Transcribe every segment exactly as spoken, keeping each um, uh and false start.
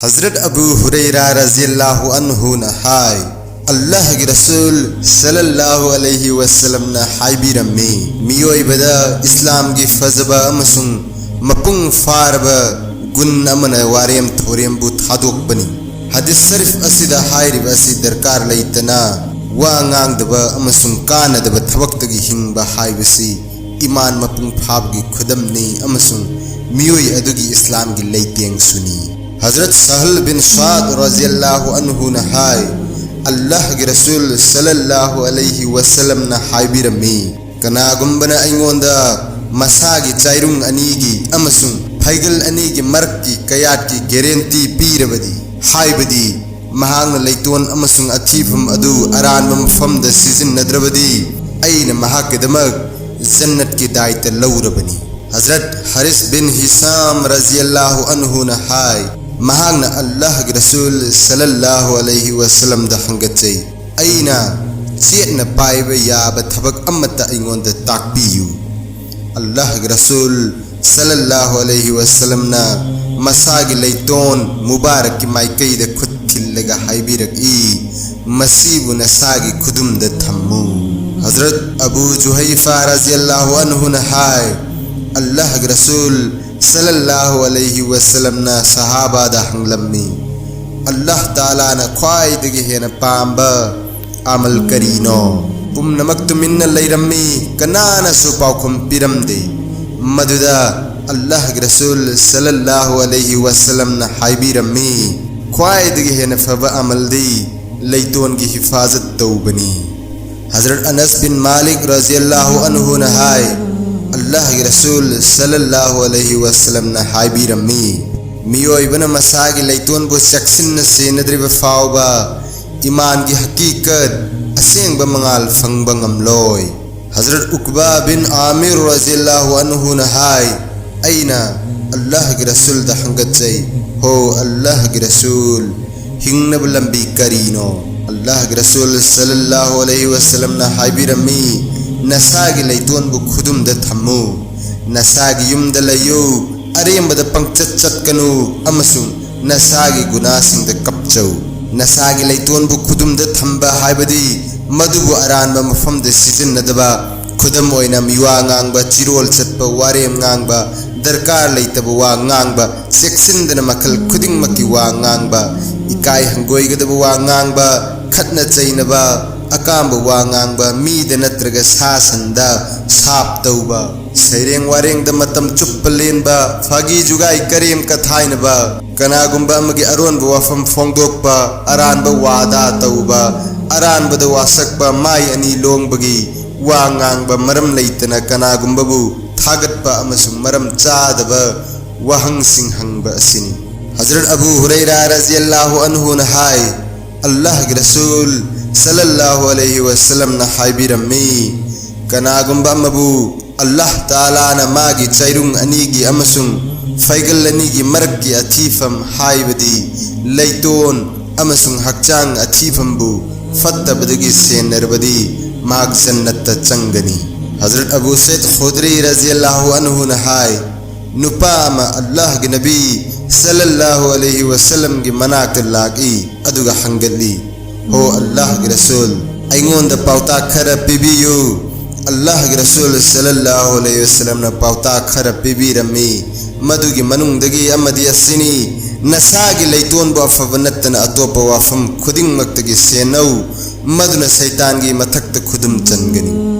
Hazrat Abu ꯍꯨꯔꯩꯔꯥ ꯔꯖꯤꯌꯜꯂꯥꯍꯨ ꯑꯟꯍꯨꯅ ꯍꯥꯏ, ꯑꯜꯂꯥꯍꯒꯤ ꯔꯁꯨꯜ ꯁꯜꯂꯜꯂꯥꯍꯨ ꯑꯂꯩꯍꯤ ꯋꯁꯜꯂꯝꯅ ꯍꯥꯏꯕꯤꯔꯝꯃꯤ, ꯃꯤꯑꯣꯏꯕꯗ ꯏꯁꯂꯥꯝꯒꯤ ꯐꯖꯕ ꯑꯃꯁꯨꯡ ꯃꯄꯨꯡ ꯐꯥꯔꯕ ꯒꯨꯟ ꯑꯃꯅ ꯋꯥꯔꯦꯝ ꯊꯧꯔꯦꯝꯕꯨ ꯊꯥꯗꯣꯛꯄꯅꯤ꯫ ꯍꯗꯤꯁ ꯁꯔꯤꯐ ꯑꯁꯤꯗ ꯍꯥꯏꯔꯤꯕ ꯑꯁꯤ ꯗꯔꯀꯥꯔ ꯂꯩꯇꯅ ꯋꯥ ꯉꯥꯡꯗꯕ ꯑꯃꯁꯨꯡ ꯀꯥꯟꯅꯗꯕ ꯊꯕꯛꯇꯒꯤ ꯍꯤꯡꯕ ꯍꯥꯏꯕꯁꯤ ꯏꯃꯥꯟ ꯃꯄꯨꯡ ꯐꯥꯕꯒꯤ ꯈꯨꯗꯝꯅꯤ ꯑꯃꯁꯨꯡ ꯃꯤꯑꯣꯏ ꯑꯗꯨꯒꯤ ꯏꯁꯂꯥꯝꯒꯤ ꯂꯩꯇꯦꯡꯁꯨꯅꯤ꯫ ꯍꯖꯔꯠ ꯁꯍꯜ ꯕꯤꯟ ꯁꯥꯗ ꯔꯖꯤꯌꯜꯂꯥꯍꯨ ꯑꯟꯍꯨꯅ ꯍꯥꯏ, ꯑꯜꯂꯥꯍꯒꯤ ꯔꯁꯨꯜ ꯁꯜꯂꯜꯂꯥꯍꯨ ꯑꯂꯩꯍꯤ ꯋꯁꯜꯂꯝꯅ ꯍꯥꯏꯕꯤꯔꯝꯃꯤ, ꯀꯅꯥꯒꯨꯝꯕꯅ ꯑꯩꯉꯣꯟꯗ ꯃꯁꯥꯒꯤ ꯆꯥꯏꯔꯨꯡ ꯑꯅꯤꯒꯤ ꯑꯃꯁꯨꯡ ꯐꯩꯒꯜ ꯑꯅꯤꯒꯤ ꯃꯔꯛꯀꯤ ꯀꯌꯥꯠꯀꯤ ꯒꯦꯔꯦꯟꯇꯤ ꯄꯤꯔꯕꯗꯤ, ꯍꯥꯏꯕꯗꯤ ꯃꯍꯥꯛꯅ ꯂꯩꯇꯣꯟ ꯑꯃꯁꯨꯡ ꯑꯊꯤꯐꯝ ꯑꯗꯨ ꯑꯔꯥꯟꯕ ꯃꯐꯝꯗ ꯁꯤꯖꯤꯟꯅꯗ꯭ꯔꯕꯗꯤ, ꯑꯩꯅ ꯃꯍꯥꯛꯀꯤꯗꯃꯛ ꯖꯟꯅꯠꯀꯤ ꯗꯥꯏꯇ ꯂꯧꯔꯕꯅꯤ꯫ ꯍꯖꯔꯠ ꯍꯥꯔꯤꯁ ꯕꯤꯟ ꯍꯤꯁꯥꯝ ꯔꯖꯤꯌꯜꯂꯥꯍꯨ ꯑꯟꯍꯨꯅ ꯍꯥꯏ, ꯃꯍꯥꯛꯅ ꯑꯜꯂꯥꯍꯒꯤ ꯔꯁꯨꯜ ꯁꯜꯂꯜꯂꯥꯍꯨ ꯑꯂꯩꯍꯤ ꯋꯁꯜꯂꯝꯗ ꯍꯪꯒꯠꯆꯩ, ꯑꯩꯅ ꯆꯦꯠꯅ ꯄꯥꯏꯕ ꯌꯥꯕ ꯊꯕꯛ ꯑꯃꯠꯇ ꯑꯩꯉꯣꯟꯗ ꯇꯥꯛꯄꯤꯌꯨ꯫ ꯑꯜꯂꯥꯍꯒꯤ ꯔꯁꯨꯜ ꯁꯜꯂꯜꯂꯥꯍꯨ ꯑꯂꯩꯍꯤ ꯋꯁꯜꯂꯝꯅ ꯃꯁꯥꯒꯤ ꯂꯩꯇꯣꯟ ꯃꯨꯕꯥꯔꯛꯀꯤ ꯃꯥꯏꯀꯩꯗ ꯈꯨꯠ ꯊꯤꯜꯂꯒ ꯍꯥꯏꯕꯤꯔꯛꯏ, ꯃꯁꯤꯕꯨ ꯅꯁꯥꯒꯤ ꯈꯨꯗꯨꯝꯗ ꯊꯝꯃꯨ꯫ ꯍꯖꯔꯠ ꯑꯕꯨ ꯖꯨꯍꯩꯐꯥ ꯔꯖꯤꯌꯜꯂꯥꯍꯨ ꯑꯟꯍꯨꯅ ꯍꯥꯏ, ꯑꯜꯂꯥꯍꯒꯤ ꯔꯁꯨꯜ ꯁꯜꯂꯜꯂꯥꯍꯨ ꯑꯂꯩꯍꯤ ꯋꯁꯜꯂꯝꯅ ꯁꯍꯥꯕꯥꯗ ꯍꯪꯂꯝꯃꯤ, ꯑꯜꯂꯥꯍ ꯇꯥꯂꯥꯅ ꯈ꯭ꯋꯥꯏꯗꯒꯤ ꯍꯦꯟꯅ ꯄꯥꯝꯕ ꯑꯃꯜ ꯀꯔꯤꯅꯣ? ꯄꯨꯝꯅꯃꯛ ꯇꯨꯃꯤꯟꯅ ꯂꯩꯔꯝꯃꯤ, ꯀꯅꯥꯅꯁꯨ ꯄꯥꯎꯈꯨꯝ ꯄꯤꯔꯝꯗꯦ꯫ ꯃꯗꯨꯗ ꯑꯜꯂꯥꯍꯒꯤ ꯔꯁꯨꯜ ꯁꯜꯂꯜꯂꯥꯍꯨ ꯑꯂꯩꯍꯤ ꯋꯁꯜꯂꯝꯅ ꯍꯥꯏꯕꯤꯔꯝꯃꯤ, ꯈ꯭ꯋꯥꯏꯗꯒꯤ ꯍꯦꯟꯅ ꯐꯕ ꯑꯃꯜꯗꯤ ꯂꯩꯇꯣꯟꯒꯤ ꯍꯤꯐꯥꯖꯠ ꯇꯧꯕꯅꯤ꯫ ꯍꯖꯔꯠ ꯑꯅꯁ ꯕꯤꯟ ꯃꯥꯂꯤꯛ ꯔꯖꯤꯌꯜꯂꯥꯍꯨ ꯑꯟꯍꯨꯅ ꯍꯥꯏ, ꯑꯜꯂꯥꯍꯒꯤ ꯔꯁꯨꯜ ꯁꯜꯂꯜꯂꯥꯍꯨ ꯑꯂꯩꯍꯤ ꯋꯁꯜꯂꯝꯅ ꯍꯥꯏꯕꯤꯔꯝꯃꯤ, ꯃꯤꯑꯣꯏꯕꯅ ꯃꯁꯥꯒꯤ ꯂꯩꯇꯣꯟꯕꯨ ꯆꯦꯛꯁꯤꯟꯅ ꯁꯦꯟꯅꯗ꯭ꯔꯤꯕ ꯐꯥꯎꯕ ꯏꯃꯥꯟꯒꯤ ꯍꯀꯤꯀꯠ, ꯑꯁꯦꯡꯕ ꯃꯉꯥꯜ ꯐꯪꯕ ꯉꯝꯂꯣꯏ꯫ ꯍꯖꯔꯠ ꯎꯛꯕꯥ ꯕꯤꯟ ꯑꯥꯃꯤꯔ ꯔꯖꯤꯌꯜꯂꯥꯍꯨ ꯑꯟꯍꯨꯅ ꯍꯥꯏ, ꯑꯩꯅ ꯑꯜꯂꯥꯍꯒꯤ ꯔꯁꯨꯜꯗ ꯍꯪꯒꯠꯆꯩ, ꯍꯣ ꯑꯜꯂꯥꯍꯒꯤ ꯔꯁꯨꯜ, ꯍꯤꯡꯅꯕ ꯂꯝꯕꯤ ꯀꯔꯤꯅꯣ? ꯑꯜꯂꯥꯍꯒꯤ ꯔꯁꯨꯜ ꯁꯜꯂꯜꯂꯥꯍꯨ ꯑꯂꯩꯍꯤ ꯋꯁꯜꯂꯝꯅ ꯍꯥꯏꯕꯤꯔꯝꯃꯤ, ꯅꯁꯥꯒꯤ ꯂꯩꯇꯣꯟꯕꯨ ꯈꯨꯗꯨꯝꯗ ꯊꯝꯃꯨ, ꯅꯁꯥꯒꯤ ꯌꯨꯝꯗ ꯂꯩꯌꯨ, ꯑꯔꯦꯝꯕꯗ ꯄꯪꯆꯠ ꯆꯠꯀꯅꯨ ꯑꯃꯁꯨꯡ ꯅꯁꯥꯒꯤ ꯒꯨꯅꯥꯁꯤꯡꯗ ꯀꯞꯆꯧ꯫ ꯅꯁꯥꯒꯤ ꯂꯩꯇꯣꯟꯕꯨ ꯈꯨꯗꯨꯝꯗ ꯊꯝꯕ ꯍꯥꯏꯕꯗꯤ ꯃꯗꯨꯕꯨ ꯑꯔꯥꯟꯕ ꯃꯐꯝꯗ ꯁꯤꯖꯤꯟꯅꯗꯕ, ꯈꯨꯗꯝ ꯑꯣꯏꯅ ꯃꯤꯋꯥ ꯉꯥꯡꯕ, ꯆꯤꯔꯣꯜ ꯆꯠꯄ, ꯋꯥꯔꯦꯝ ꯉꯥꯡꯕ, ꯗꯔꯀꯥꯔ ꯂꯩꯇꯕ ꯋꯥ ꯉꯥꯡꯕ, ꯆꯦꯛꯁꯤꯟꯗꯅ ꯃꯈꯜ ꯈꯨꯗꯤꯡꯃꯛꯀꯤ ꯋꯥ ꯉꯥꯡꯕ, ꯏꯀꯥꯏ ꯍꯪꯒꯣꯏꯒꯗꯕ ꯋꯥ ꯉꯥꯡꯕ, ꯈꯠꯅ ꯆꯩꯅꯕ, ꯑꯀꯥꯝꯕ ꯋꯥ ꯉꯥꯡꯕ, ꯃꯤꯗ ꯅꯠꯇ꯭ꯔꯒ ꯁꯥ ꯁꯟꯗ ꯁꯥꯞ ꯇꯧꯕ, ꯁꯩꯔꯦꯡ ꯋꯥꯔꯦꯡꯗ ꯃꯇꯝ ꯆꯨꯞꯄ ꯂꯦꯟꯕ, ꯐꯥꯒꯤ ꯖꯨꯒꯥꯏ ꯀꯔꯦꯝ ꯀꯊꯥꯏꯅꯕ, ꯀꯅꯥꯒꯨꯝꯕ ꯑꯃꯒꯤ ꯑꯔꯣꯟꯕ ꯋꯥꯐꯝ ꯐꯣꯡꯗꯣꯛꯄ, ꯑꯔꯥꯟꯕ ꯋꯥꯗꯥ ꯇꯧꯕ, ꯑꯔꯥꯟꯕꯗ ꯋꯥꯁꯛꯄ, ꯃꯥꯏ ꯑꯅꯤ ꯂꯣꯡꯕꯒꯤ ꯋꯥ ꯉꯥꯡꯕ, ꯃꯔꯝ ꯂꯩꯇꯅ ꯀꯅꯥꯒꯨꯝꯕꯕꯨ ꯊꯥꯒꯠꯄ ꯑꯃꯁꯨꯡ ꯃꯔꯝ ꯆꯥꯗꯕ ꯋꯥꯍꯪꯁꯤꯡ ꯍꯪꯕ ꯑꯁꯤꯅꯤ꯫ ꯍꯖꯔꯠ ꯑꯕꯨ ꯍꯨꯔꯩꯔꯥ ꯔꯖꯤꯌꯜꯂꯥꯍꯨ ꯑꯟꯍꯨꯅ ꯍꯥꯏ, ꯑꯜꯂꯥꯍꯒꯤ ꯔꯁꯨꯜ ꯁꯜꯂꯜꯂꯥꯍꯨ ꯑꯂꯩꯍꯤ ꯋꯁꯜꯂꯝꯅ ꯍꯥꯏꯕꯤꯔꯝꯃꯤ, ꯀꯅꯥꯒꯨꯝꯕ ꯑꯃꯕꯨ ꯑꯜꯂꯥꯍ ꯇꯥꯂꯥꯅ ꯃꯥꯒꯤ ꯆꯩꯔꯨꯡ ꯑꯅꯤꯒꯤ ꯑꯃꯁꯨꯡ ꯐꯩꯒꯜ ꯑꯅꯤꯒꯤ ꯃꯔꯛꯀꯤ ꯑꯊꯤꯐꯝ, ꯍꯥꯏꯕꯗꯤ ꯂꯩꯇꯣꯟ ꯑꯃꯁꯨꯡ ꯍꯛꯆꯥꯡ ꯑꯊꯤꯐꯝꯕꯨ ꯐꯠꯇꯕꯗꯒꯤ ꯁꯦꯟꯅꯔꯕꯗꯤ ꯃꯍꯥꯛ ꯖꯟꯅꯠꯇ ꯆꯪꯒꯅꯤ꯫ ꯍꯖꯔꯠ ꯑꯕꯨ ꯁꯩꯗ ꯈꯨꯗ꯭ꯔꯤ ꯔꯖꯤꯌꯜꯂꯥꯍꯨ ꯑꯟꯍꯨꯅ ꯍꯥꯏ, ꯅꯨꯄꯥ ꯑꯃ ꯑꯜꯂꯥꯍꯒꯤ ꯅꯕꯤ ꯁꯜꯂꯜꯂꯥꯍꯨ ꯑꯂꯩꯍꯤ ꯋꯁꯜꯂꯝꯒꯤ ꯃꯅꯥꯛꯇ ꯂꯥꯛꯏ, ꯑꯗꯨꯒ ꯍꯪꯒꯠꯂꯤ, "ꯍꯣ ꯑꯜꯂꯥꯍꯒꯤ ꯔꯁꯨꯜ, ꯑꯩꯉꯣꯟꯗ ꯄꯥꯎꯇꯥꯛ ꯈꯔ ꯄꯤꯕꯤꯌꯨ꯫" ꯑꯜꯂꯥꯍꯒꯤ ꯔꯁꯨꯜ ꯁꯜꯂꯜꯂꯥꯍꯨ ꯑꯂꯩꯍꯤ ꯋꯁꯜꯂꯝꯅ ꯄꯥꯎꯇꯥꯛ ꯈꯔ ꯄꯤꯕꯤꯔꯝꯃꯤ꯫ ꯃꯗꯨꯒꯤ ꯃꯅꯨꯡꯗꯒꯤ ꯑꯃꯗꯤ ꯑꯁꯤꯅꯤ, "ꯅꯁꯥꯒꯤ ꯂꯩꯇꯣꯟꯕꯨ ꯑꯐꯕ ꯅꯠꯇꯅ ꯑꯇꯣꯞꯄ ꯋꯥꯐꯝ ꯈꯨꯗꯤꯡꯃꯛꯇꯒꯤ ꯁꯦꯟꯅꯧ, ꯃꯗꯨꯅ ꯁꯩꯇꯥꯟꯒꯤ ꯃꯊꯛꯇ ꯈꯨꯗꯨꯝ ꯆꯟꯒꯅꯤ꯫"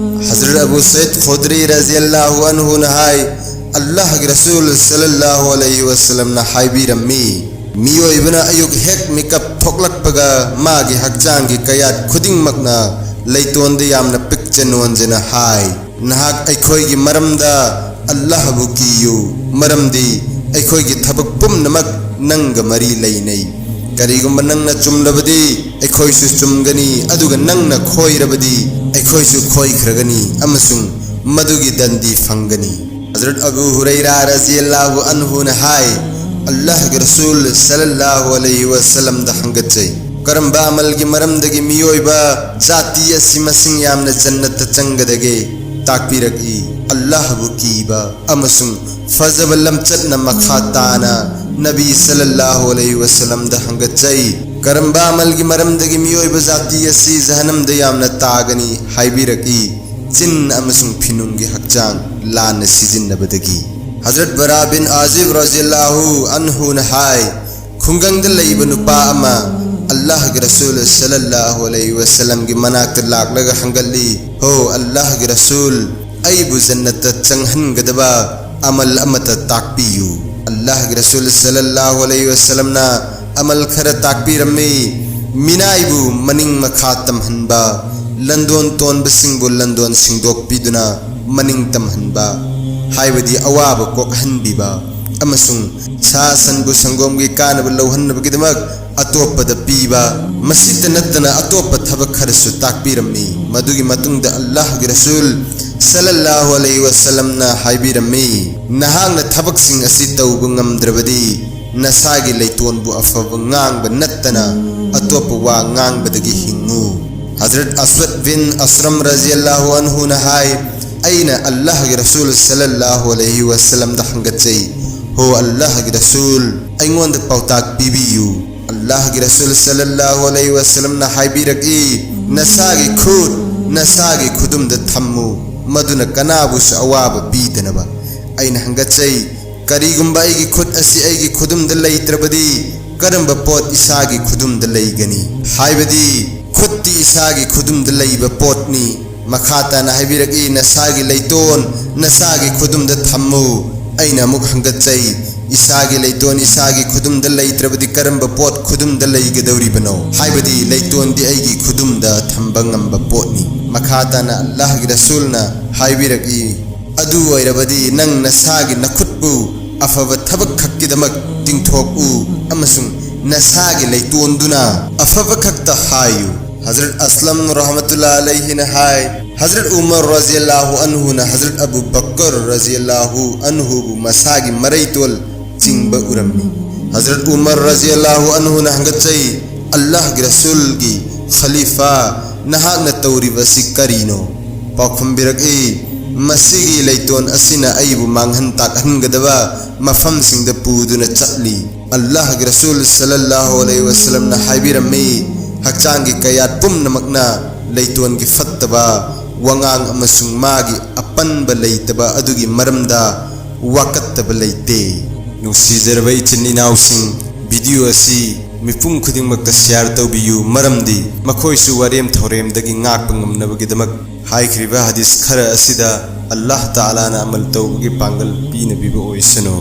ꯍꯖꯔꯠ ꯑꯕꯨ ꯁꯩꯗ ꯈꯨꯗ꯭ꯔꯤ ꯔꯖꯤꯌꯜꯂꯥꯍꯨ ꯑꯟꯍꯨꯅ ꯍꯥꯏ, ꯑꯜꯂꯥꯍꯒꯤ ꯔꯁꯨꯜ ꯁꯜꯂꯜꯂꯥꯍꯨ ꯑꯂꯩꯍꯤ ꯋꯁꯜꯂꯝꯅ ꯍꯥꯏꯕꯤꯔꯝꯃꯤ, ꯃꯤꯑꯣꯏꯕꯅ ꯑꯌꯨꯛ ꯍꯦꯛ ꯃꯤꯀꯞ ꯊꯣꯛꯂꯛꯄꯒ ꯃꯥꯒꯤ ꯍꯛꯆꯥꯡꯒꯤ ꯀꯌꯥꯠ ꯈꯨꯗꯤꯡꯃꯛꯅ ꯂꯩꯇꯣꯟꯗ ꯌꯥꯝꯅ ꯄꯤꯛꯆ ꯅꯣꯟꯖꯅ ꯍꯥꯏ, "ꯅꯍꯥꯛ ꯑꯩꯈꯣꯏꯒꯤ ꯃꯔꯝꯗ ꯑꯜꯂꯥꯍꯕꯨ ꯀꯤꯌꯨ, ꯃꯔꯝꯗꯤ ꯑꯩꯈꯣꯏꯒꯤ ꯊꯕꯛ ꯄꯨꯝꯅꯃꯛ ꯅꯪꯒ ꯃꯔꯤ ꯂꯩꯅꯩ꯫ ꯀꯔꯤꯒꯨꯝꯕ ꯅꯪꯅ ꯆꯨꯝꯂꯕꯗꯤ ꯑꯩꯈꯣꯏꯁꯨ ꯆꯨꯝꯒꯅꯤ, ꯑꯗꯨꯒ ꯅꯪꯅ ꯈꯣꯏꯔꯕꯗꯤ ꯑꯩꯈꯣꯏꯁꯨ ꯈꯣꯏꯈ꯭ꯔꯒꯅꯤ ꯑꯃꯁꯨꯡ ꯃꯗꯨꯒꯤ ꯗꯟꯗꯤ ꯐꯪꯒꯅꯤ꯫" ꯍꯖꯔꯠ ꯑꯕꯨ ꯍꯨꯔꯩꯔꯥ ꯔꯖꯤꯌꯜꯂꯥꯍꯨ ꯑꯟꯍꯨꯅ ꯍꯥꯏ, ꯑꯜꯂꯥꯍꯒꯤ ꯔꯁꯨꯜ ꯁꯜꯂꯜꯂꯥꯍꯨ ꯑꯂꯩꯍꯤ ꯋꯁꯜꯂꯝꯗ ꯍꯪꯒꯠꯆꯩ, "ꯀꯔꯝꯕ ꯑꯃꯜꯒꯤ ꯃꯔꯝꯗꯒꯤ ꯃꯤꯑꯣꯏꯕ ꯖꯥꯇꯤ ꯑꯁꯤ ꯃꯁꯤꯡ ꯌꯥꯝꯅ ꯖꯟꯅꯠꯇ ꯆꯪꯒꯗꯒꯦ?" ꯇꯥꯛꯄꯤꯔꯛꯏ꯫ ꯑꯜꯂꯥꯍꯕꯨ ꯀꯤꯕ ꯑꯃꯁꯨꯡ ꯐꯖꯕ ꯂꯝꯆꯠꯅ ꯃꯈꯥ ꯇꯥꯅ ꯅꯕꯤ ꯁꯜꯂꯜꯂꯥꯍꯨ ꯑꯂꯩꯍꯤ ꯋꯁꯜꯂꯝꯗ ꯍꯪꯒꯠꯆꯩ, "ꯀꯔꯝꯕ ꯑꯃꯜꯒꯤ ꯃꯔꯝꯗꯒꯤ ꯃꯤꯑꯣꯏꯕ ꯖꯥꯇꯤ ꯑꯁꯤ ꯖꯍꯟꯅꯝꯗ ꯌꯥꯝꯅ ꯇꯥꯒꯅꯤ?" ꯍꯥꯏꯕꯤꯔꯛꯏ, "ꯆꯤꯟ ꯑꯃꯁꯨꯡ ꯐꯤꯅꯨꯡꯒꯤ ꯍꯛꯆꯥꯡ ꯂꯥꯟꯅ ꯁꯤꯖꯤꯟꯅꯕꯗꯒꯤ"꯫ ꯍꯖꯔꯠ ꯕꯔꯥ ꯕꯤꯟ ꯑꯥꯖꯤꯕ ꯔꯖꯤꯌꯜꯂꯥꯍꯨ ꯑꯟꯍꯨꯅ ꯍꯥꯏ, ꯈꯨꯡꯒꯪꯗ ꯂꯩꯕ ꯅꯨꯄꯥ ꯑꯃ ꯑꯜꯂꯥꯍꯒꯤ ꯔꯁꯨꯜ ꯁꯜꯂꯜꯂꯥꯍꯨ ꯑꯂꯩꯍꯤ ꯋꯁꯜꯂꯝꯒꯤ ꯃꯅꯥꯛꯇ ꯂꯥꯛꯂꯒ ꯍꯪꯒꯠꯂꯤ, "ꯍꯣ ꯑꯜꯂꯥꯍꯒꯤ ꯔꯁꯨꯜ, ꯑꯩꯕꯨ ꯖꯟꯅꯠꯇ ꯆꯪꯍꯟꯒꯗꯕ ꯑꯃꯜ ꯑꯃꯇ ꯇꯥꯛꯄꯤꯌꯨ"꯫ ꯑꯜꯂꯥꯍꯒꯤ ꯔꯁꯨꯜ ꯁꯜꯂꯜꯂꯥꯍꯨ ꯑꯂꯩꯍꯤ ꯋꯁꯜꯂꯝꯅ ꯑꯃꯜ ꯈꯔ ꯇꯥꯛꯄꯤꯔꯝꯃꯤ꯫ ꯃꯤꯅꯥꯏꯕꯨ ꯃꯅꯤꯡ ꯃꯈꯥ ꯇꯝꯍꯟꯕ, ꯂꯟꯗꯣꯟ ꯇꯣꯟꯕꯁꯤꯡꯕꯨ ꯂꯟꯗꯣꯟ ꯁꯤꯡꯗꯣꯛꯄꯤꯗꯨꯅ ꯃꯅꯤꯡ ꯇꯝꯍꯟꯕ, ꯍꯥꯏꯕꯗꯤ ꯑꯋꯥꯕ ꯀꯣꯛꯍꯟꯕꯤꯕ, ꯑꯃꯁꯨꯡ ꯁꯥ ꯁꯟꯕꯨ ꯁꯪꯒꯣꯝꯒꯤ ꯀꯥꯟꯅꯕ ꯂꯧꯍꯟꯅꯕꯒꯤꯗꯃꯛ ꯑꯇꯣꯞꯄꯗ ꯄꯤꯕ, ꯃꯁꯤꯇ ꯅꯠꯇꯅ ꯑꯇꯣꯞꯄ ꯊꯕꯛ ꯈꯔꯁꯨ ꯇꯥꯛꯄꯤꯔꯝꯃꯤ꯫ ꯃꯗꯨꯒꯤ ꯃꯇꯨꯡꯗ ꯑꯜꯂꯥꯍꯒꯤ ꯔꯁꯨꯜ ꯁꯜꯂꯜꯂꯥꯍꯨ ꯑꯂꯩꯍꯤ ꯋꯁꯜꯂꯝꯅ ꯍꯥꯏꯕꯤꯔꯝꯃꯤ, "ꯅꯍꯥꯛꯅ ꯊꯕꯛꯁꯤꯡ ꯑꯁꯤ ꯇꯧꯕ ꯉꯝꯗ꯭ꯔꯕꯗꯤ ꯅꯁꯥꯒꯤ ꯂꯩꯇꯣꯟꯕꯨ ꯑꯐꯕ ꯉꯥꯡꯕ ꯅꯠꯇꯅ ꯑꯇꯣꯞꯄ ꯋꯥ ꯉꯥꯡꯕꯗꯒꯤ ꯍꯤꯡꯉꯨ"꯫ ꯍꯖꯔꯠ ꯑꯁꯋꯗ ꯕꯤꯟ ꯑꯁꯔꯝ ꯔꯖꯤꯌꯜꯂꯥꯍꯨ ꯑꯟꯍꯨꯅ ꯍꯥꯏ, "ꯑꯩꯅ ꯑꯜꯂꯥꯍꯒꯤ ꯔꯁꯨꯜ ꯁꯜꯂꯜꯂꯥꯍꯨ ꯑꯂꯩꯍꯤ ꯋꯁꯜꯂꯝꯗ ꯍꯪꯒꯠꯆꯩ, 'ꯍꯣ ꯑꯜꯂꯥꯍꯒꯤ ꯔꯁꯨꯜ, ꯑꯩꯉꯣꯟꯗ ꯄꯥꯎꯇꯥꯛ ꯄꯤꯕꯤꯌꯨ'"꯫ ꯑꯜꯂꯥꯍꯒꯤ ꯔꯁꯨꯜ ꯁꯜꯂꯜꯂꯥꯍꯨ ꯑꯂꯩꯍꯤ ꯋꯁꯜꯂꯝꯅ ꯍꯥꯏꯕꯤꯔꯛꯏ, "ꯅꯁꯥꯒꯤ ꯈꯨꯠ ꯅꯁꯥꯒꯤ ꯈꯨꯗꯨꯝꯗ ꯊꯝꯃꯨ, ꯃꯗꯨꯅ ꯀꯅꯥꯕꯨꯁꯨ ꯑꯋꯥꯕ ꯄꯤꯗꯅꯕ"꯫ ꯑꯩꯅ ꯍꯪꯒꯠꯆꯩ, "ꯀꯔꯤꯒꯨꯝꯕ ꯑꯩꯒꯤ ꯈꯨꯠ ꯑꯁꯤ ꯑꯩꯒꯤ ꯈꯨꯗꯨꯝꯗ ꯂꯩꯇ꯭ꯔꯕꯗꯤ ꯀꯔꯝꯕ ꯄꯣꯠ ꯏꯁꯥꯒꯤ ꯈꯨꯗꯨꯝꯗ ꯂꯩꯒꯅꯤ?" ꯍꯥꯏꯕꯗꯤ ꯈꯨꯠꯇꯤ ꯏꯁꯥꯒꯤ ꯈꯨꯗꯨꯝꯗ ꯂꯩꯕ ꯄꯣꯠꯅꯤ꯫ ꯃꯈꯥ ꯇꯥꯅ ꯍꯥꯏꯕꯤꯔꯛꯏ, "ꯅꯁꯥꯒꯤ ꯂꯩꯇꯣꯟ ꯅꯁꯥꯒꯤ ꯈꯨꯗꯨꯝꯗ ꯊꯝꯃꯨ"꯫ ꯑꯩꯅ ꯑꯃꯨꯛ ꯍꯪꯒꯠꯆꯩ, "ꯏꯁꯥꯒꯤ ꯂꯩꯇꯣꯟ ꯏꯁꯥꯒꯤ ꯈꯨꯗꯨꯝꯗ ꯂꯩꯇ꯭ꯔꯕꯗꯤ ꯀꯔꯝꯕ ꯄꯣꯠ ꯈꯨꯗꯨꯝꯗ ꯂꯩꯒꯗꯧꯔꯤꯕꯅꯣ?" ꯍꯥꯏꯕꯗꯤ ꯂꯩꯇꯣꯟꯗꯤ ꯑꯩꯒꯤ ꯈꯨꯗꯨꯝꯗ ꯊꯝꯕ ꯉꯝꯕ ꯄꯣꯠꯅꯤ꯫ ꯃꯈꯥ ꯇꯥꯅ ꯑꯜꯂꯥꯍꯒꯤ ꯔꯁꯨꯜꯅ ꯍꯥꯏꯕꯤꯔꯛꯏ, "ꯑꯗꯨ ꯑꯣꯏꯔꯕꯗꯤ ꯅꯪ ꯅꯁꯥꯒꯤ ꯅꯈꯨꯠꯄꯨ ꯑꯐꯕ ꯊꯕꯛ ꯈꯛꯀꯤꯗꯃꯛ ꯇꯤꯡꯊꯣꯛꯎ ꯑꯃꯁꯨꯡ ꯅꯁꯥꯒꯤ ꯂꯩꯇꯣꯟꯗꯨꯅ ꯑꯐꯕ ꯈꯛꯇ ꯍꯥꯏꯌꯨ"꯫ ꯍꯖꯔꯠ ꯑꯁꯂꯝ ꯔꯍꯃꯇꯨꯜꯂꯥ ꯑꯂꯩꯍꯤꯅ ꯍꯥꯏ, ꯍꯖꯔꯠ ꯎꯃꯔ ꯔꯖꯤꯌꯜꯂꯥꯍꯨ ꯑꯟꯍꯨꯅ ꯍꯖꯔꯠ ꯑꯕꯨ ꯕꯀꯔ ꯔꯖꯤꯌꯜꯂꯥꯍꯨ ꯑꯟꯍꯨꯕꯨ ꯃꯁꯥꯒꯤ ꯃꯔꯩꯇꯣꯜ ꯆꯤꯡꯕ ꯎꯔꯝꯃꯤ꯫ ꯍꯖꯔꯠ ꯎꯃꯔ ꯔꯖꯤꯌꯜꯂꯥꯍꯨ ꯑꯟꯍꯨꯅ ꯍꯪꯒꯠꯆꯩ, "ꯑꯜꯂꯥꯍꯒꯤ ꯔꯁꯨꯜꯒꯤ ꯈꯂꯤꯐꯥ, ꯅꯍꯥꯛꯅ ꯇꯧꯔꯤꯕꯁꯤ ꯀꯔꯤꯅꯣ?" ꯄꯥꯎꯈꯨꯝꯕꯤꯔꯛꯏ, "ꯃꯁꯤꯒꯤ ꯂꯩꯇꯣꯟ ꯑꯁꯤꯅ ꯑꯩꯕꯨ ꯃꯥꯡꯍꯟ ꯇꯥꯛꯍꯟꯒꯗꯕ ꯃꯐꯝꯁꯤꯡꯗ ꯄꯨꯗꯨꯅ ꯆꯠꯂꯤ꯫" ꯑꯜꯂꯥꯍꯒꯤ ꯔꯁꯨꯜ ꯁꯜꯂꯜꯂꯥꯍꯨ ꯑꯂꯩꯍꯤ ꯋꯥꯁꯂꯝꯅ ꯍꯥꯏꯕꯤꯔꯝꯃꯤ, ꯍꯛꯆꯥꯡꯒꯤ ꯀꯌꯥꯠ ꯄꯨꯝꯅꯃꯛꯅ ꯂꯩꯇꯣꯟꯒꯤ ꯐꯠꯇꯕ ꯋꯥꯉꯥꯡ ꯑꯃꯁꯨꯡ ꯃꯥꯒꯤ ꯑꯄꯟꯕ ꯂꯩꯇꯕ ꯑꯗꯨꯒꯤ ꯃꯔꯝꯗ ꯋꯥꯀꯠꯇꯕ ꯂꯩꯇꯦ꯫ ꯅꯨꯡꯁꯤꯖꯔꯕ ꯏꯆꯤꯟ ꯏꯅꯥꯎꯁꯤꯡ, ꯚꯤꯗꯤꯑꯣ ꯑꯁꯤ ꯃꯤꯄꯨꯝ ꯈꯨꯗꯤꯡꯃꯛꯇ ꯁꯤꯌꯥꯔ ꯇꯧꯕꯤꯌꯨ, ꯃꯔꯝꯗꯤ ꯃꯈꯣꯏꯁꯨ ꯋꯥꯔꯦꯝ ꯊꯧꯔꯦꯝꯗꯒꯤ ꯉꯥꯛꯄ ꯉꯝꯅꯕꯒꯤꯗꯃꯛ ꯍꯥꯏꯈ꯭ꯔꯤꯕ ꯍꯗꯤꯁ ꯈꯔ ꯑꯁꯤꯗ ꯑꯜꯂꯥꯍ ꯇꯥꯂꯥꯅ ꯑꯃꯜ ꯇꯧꯕꯒꯤ ꯄꯥꯡꯒꯜ ꯄꯤꯅꯕꯤꯕ ꯑꯣꯏꯁꯅꯨ꯫